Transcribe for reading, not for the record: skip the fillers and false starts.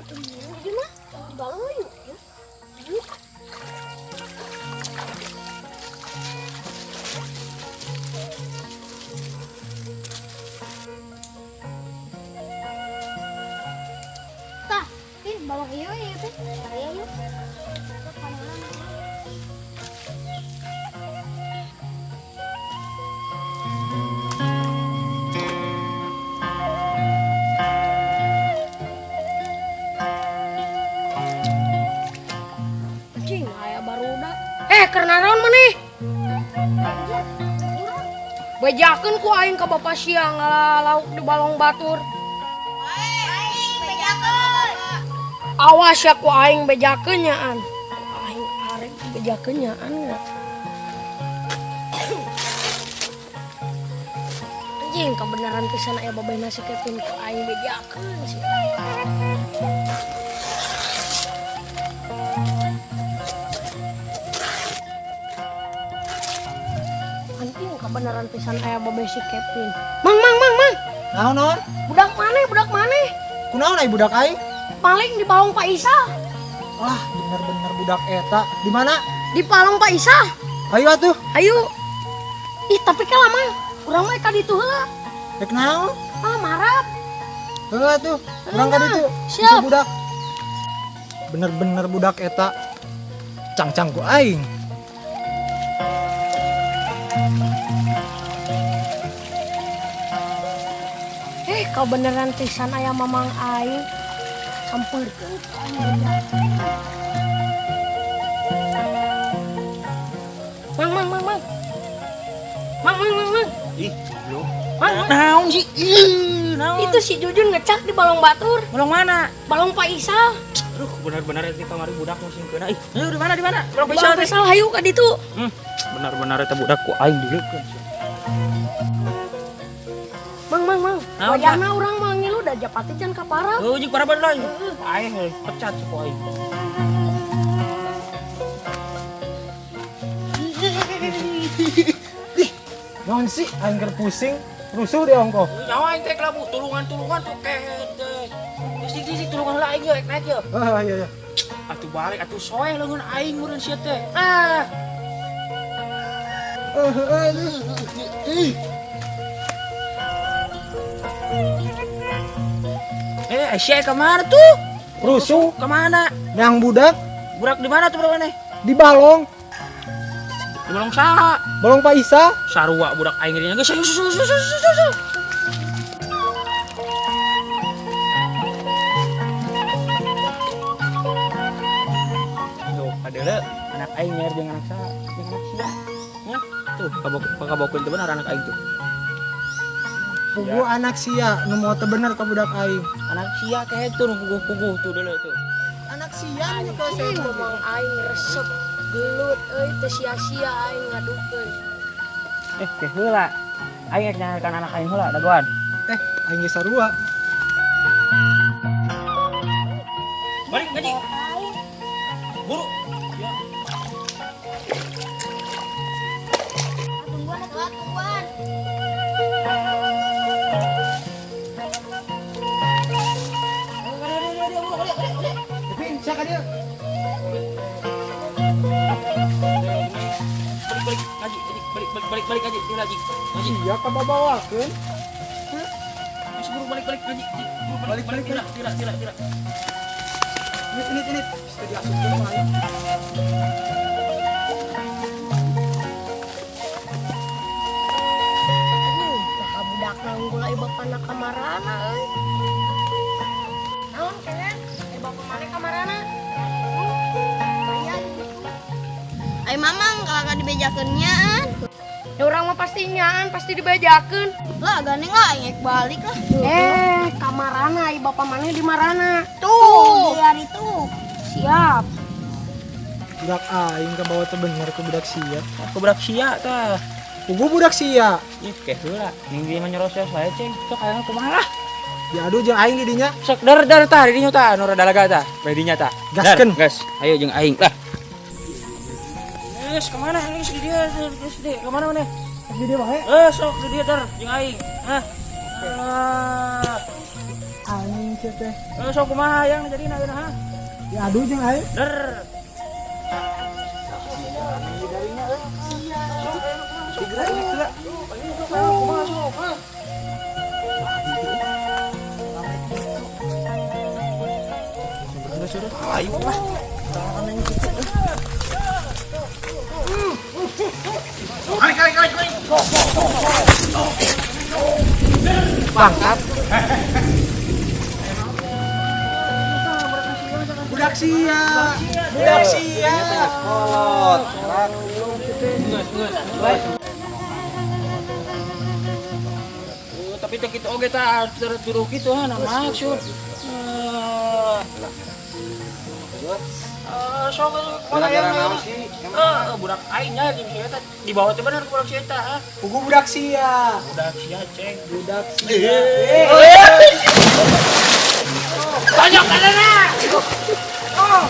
Iya mah, di balong yuk. Yuk. Yuk. Tah, Pin, balong ieu ya, Pin. Ayo yuk. Anjing, aya barudak. Eh, karena naon maneh? Bejakeun ku aing ka bapak sia ngala lauk di balong batur. Aing bejakeun. Awas ya ku aing bejakeun nyaan. Ku aing arek bejakeun nyaan ya. Anjing, kebenaran pisan aya babehna si Kevin, ku aing bejakeun sih. Anjing, kebenaran pisan aya babeh si Kevin. Mang, mang, mang, mang. Naon, naon? Budak maneh, budak maneh. Kunaon ai budak aing? Paling di balong Pak Isa. Wah, bener-bener budak eta. Di mana? Di palong Pak Isa. Ayo atuh. Ayo. Ih, tapi kalah mah. Urang mah ka ditu heula. Rek naon? Ah, marap. Heeh atuh. Urang ka ditu. Siap. Bisa budak. Bener-bener budak eta. Cangcang ku aing. Eh, kau beneran pisan aya mamang aing. Sampeurkeun ku aing budak. Mang, mang, mang, mang. Mang, mang, mang, mang. Ih, goblok. Mang, mang. Naon sih? Ih, naon? Itu si Jujun ngecak di balong batur. Balong mana? Balong Pak Isa. Aduh, benar-benar itu kamari budak musim kena. Ih, ayo di mana, di mana? Balong Balong Pak Pak Isa. Isa, hayu ka ditu. Benar-benar eta budak ku aing dileukeun. Mang, mang, mang. Naon, Wayahna urang mah ngilu da japati can kapara. Oh, jeung paraban lain. Aing heuh, pecat ku aing. Ih, naon sih? Aing keur pusing. Rusuh deh ongkoh. Nyawa aing teh kelabu tulungan-tulungan tuh kehet teh. Sik sik sik tulungan heula aing ye, naik ye. Ah, iya iya. Atuh balik atuh soeh leungeun aing meureun sia teh. Ah. Eh, eh, eh, ih. Eh, sia ka mana tuh? Rusuh. Ka mana? Yang budak Budak di mana tuh budak maneh? di balong. Di balong saha? Balong Pak Isa. Sarua budak aing dinya geus geus geus geus geus geus. Tuh, kadeule anak aing nyer jeung anak saha? Jeung anak sia. Ya, tuh kabokeun teu bener anak aing tuh. Puguh anak sia nu mau teu bener ka budak aing. Anak sia kayak tuh nu puguh-puguh tuh deuleu tuh. Anak sia nu ka Anjing, mamang aing resep gelut euy, teu sia-sia aing ngadukeun. Eh, teh heula. Aing rek nyaharkan anak aing heula dagoan. Eh, aing ge sarua. Balik ngaji. Buru. Ya. Tungguan atuh, tungguan. Pin, sia ka dieu. Balik balik ngaji, balik balik balik balik ngaji, ngaji. Ngaji. Sia ka babawakeun. Geus buru balik balik ngaji. Buru balik balik tila tila tila tila. Ini ini ini. Bisa diasupkeun mah aing. Anjing, nah budakna unggul ai bapana kamarana euy. Naon keren? Ai bapa maneh kamarana? Lumayan gitu. Ai mamang kalau nggak dibejakeun nyaan. Ya urang mah pasti nyaan, pasti dibejakeun. Lah gandeng lah aing ek balik lah. Eh, kamarana ai bapa maneh di marana? Tuh, di hari tuh. Siap. Budak aing kabawa teu bener ke budak sia. Ke budak sia tah. Puguh budak sia. Ih, keh heula. Ning dia mah nyeroses wae, Ceng. Sok hayang kumaha lah. Diadu jeung aing di dinya. Sok dar dar tah di dinya tah, nu rada laga tah. Bae dinya tah. Gaskeun. Dar, gas. Ayo jeung aing lah. Geus kemana? Geus di dieu, geus di kemana maneh? Di dieu wae. Eh, sok di dieu dar jeung aing. Hah. Ah. Anjing sia teh. Eh, sok kumaha yang jadi ayeuna ha? Diadu jeung aing. Der. Bangsat. Budak sia. Budak sia. Kolot. Oh, tapi teh kitu oge tah turu kitu ha nah maksud. Eh, eh, sok Gara-gara naon sih? Eh, budak aing nya jeung si eta dibawa teh bener ku budak si eta ha. Pugu budak sia. Budak sia ceng. Budak sia. Banyak kadana. Oh.